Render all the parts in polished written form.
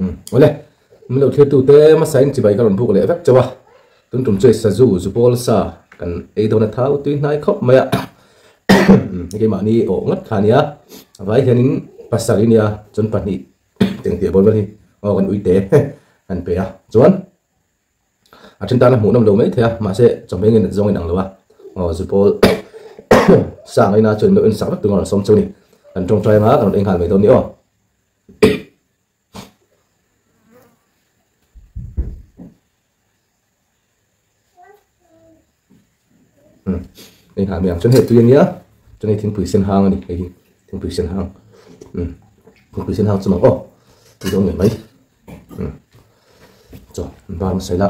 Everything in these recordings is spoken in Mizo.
Awle, min lo thlir tute hmasa in chibai ka rawn buk leh vek chauh a, tun tum chu hei sazu zu pawl sa kan ei dawn a thau tui hnai khawp mai a, keimahni awh ngat kha a nia, a vai hianin pasarih a nia chuan pahnih tengtiah bawl vel hi aw kan uite kan pe a, chuan. A then tan a hmuh nawm lo mai thei a, mahse chawhmeh nge nat zawng in ang lo a, aw zupawl sang aina chuan lo en sak vek tur a rawn sawm chu a ni. Kan tawngtai anga kan rawn ei nghal mai dawn ni aw. Ei nghal mai ang chuan hei tui a nia, chuan hei thingpui sen hang a ni hei hi thingpui sen hang thingpui sen hang chu mang aw tui dawn ngei mai. Chaw an bar hmasa ila.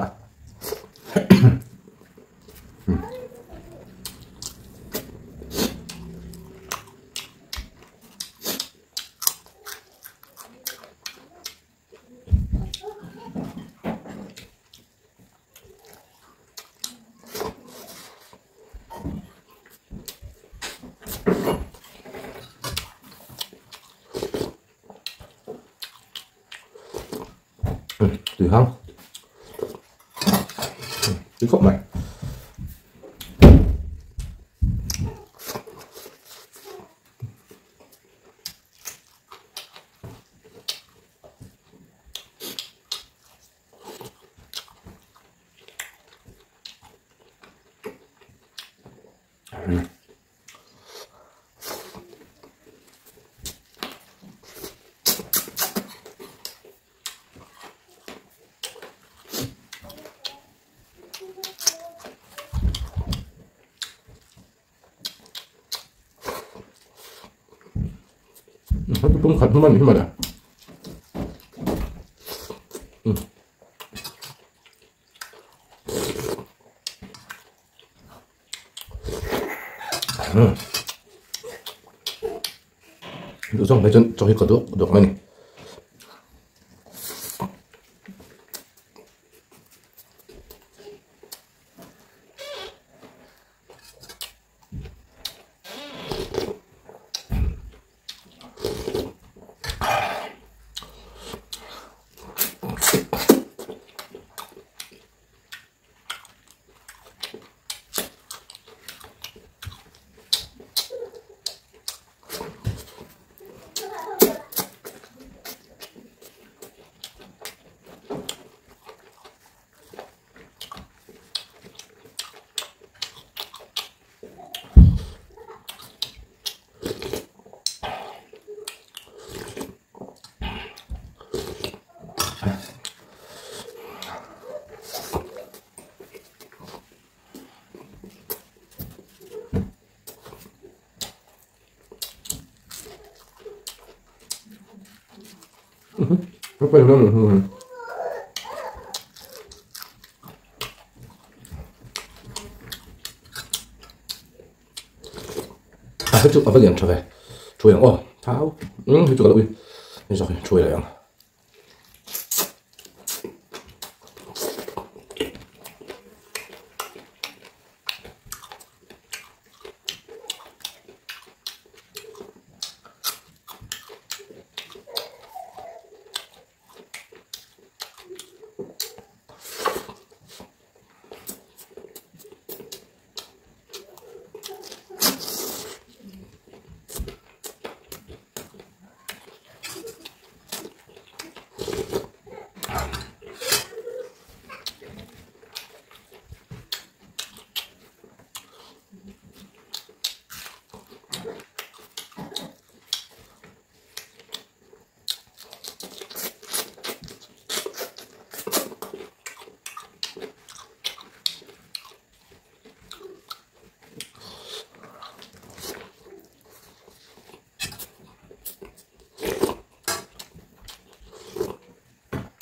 Tui hang tui khawp mai. Pum khat hman hi mawle. Duh zawng mai chuan chaw hi ka duak duak mai a ni. A hei chu a va lian tha ve thuai ang aw thau umm hei chu ka lo ui hei zawk hi thuai leh ang.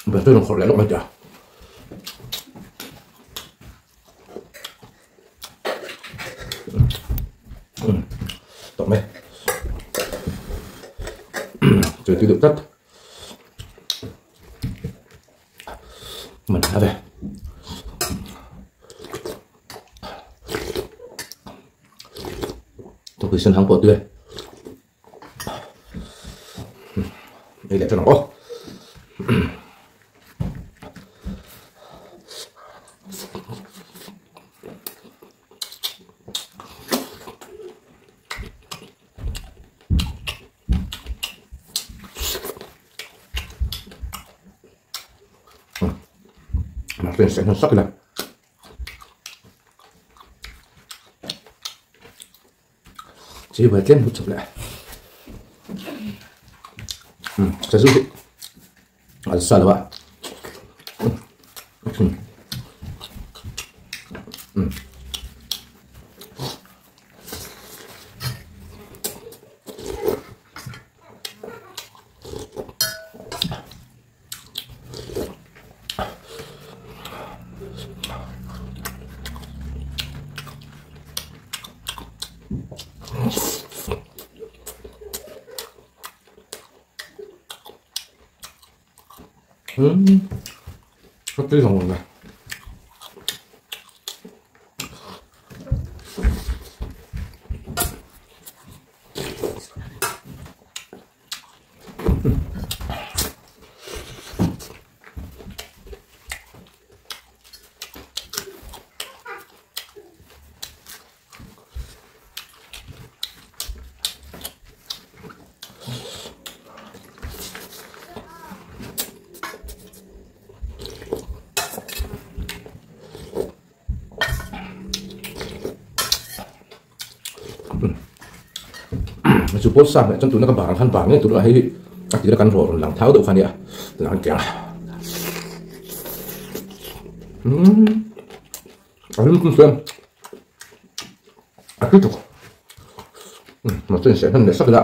Betul dong khawrh leh lawk mai tia. Tawk mai. Tui tui deuh tlat. Man a ve. Tawk sen hang pawh tui e. Ei leh ṭan ang aw. Mahse in seh sak ila. Chi ve tlem hmu chawp leh. Sazu hi a sa lo a. A tui zawng zawng e. Chu pawl sa hmeh chuan tuna ka bang khan bang ngei tur a hei a tira kan rawh rawn lang thau deuh kha nia tunah kan keng a umm a rim kum chuan a tui tuk mahse in seh hman leh sak ila.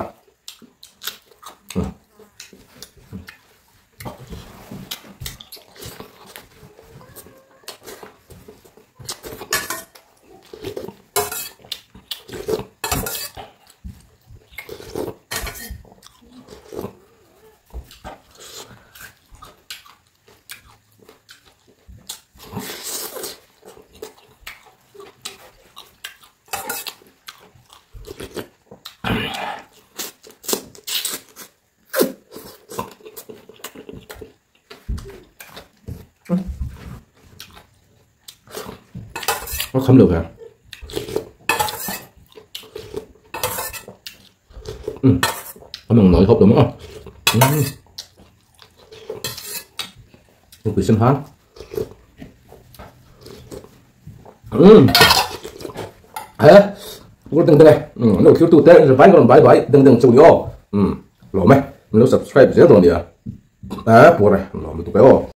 Nó không được hả? Ừ. Nó mình nói hộp đúng không? Ừ. Quỷ sinh hóa. Ừ. Hả? Đừng đừng này. Ừ, nó thiếu tụ tế rồi bán còn bye bye đừng đừng chịu vô. Ừ, lỗ mày. Mình subscribe dễ rồi nè. À, buồn này, lỗ mày tụ cái ô.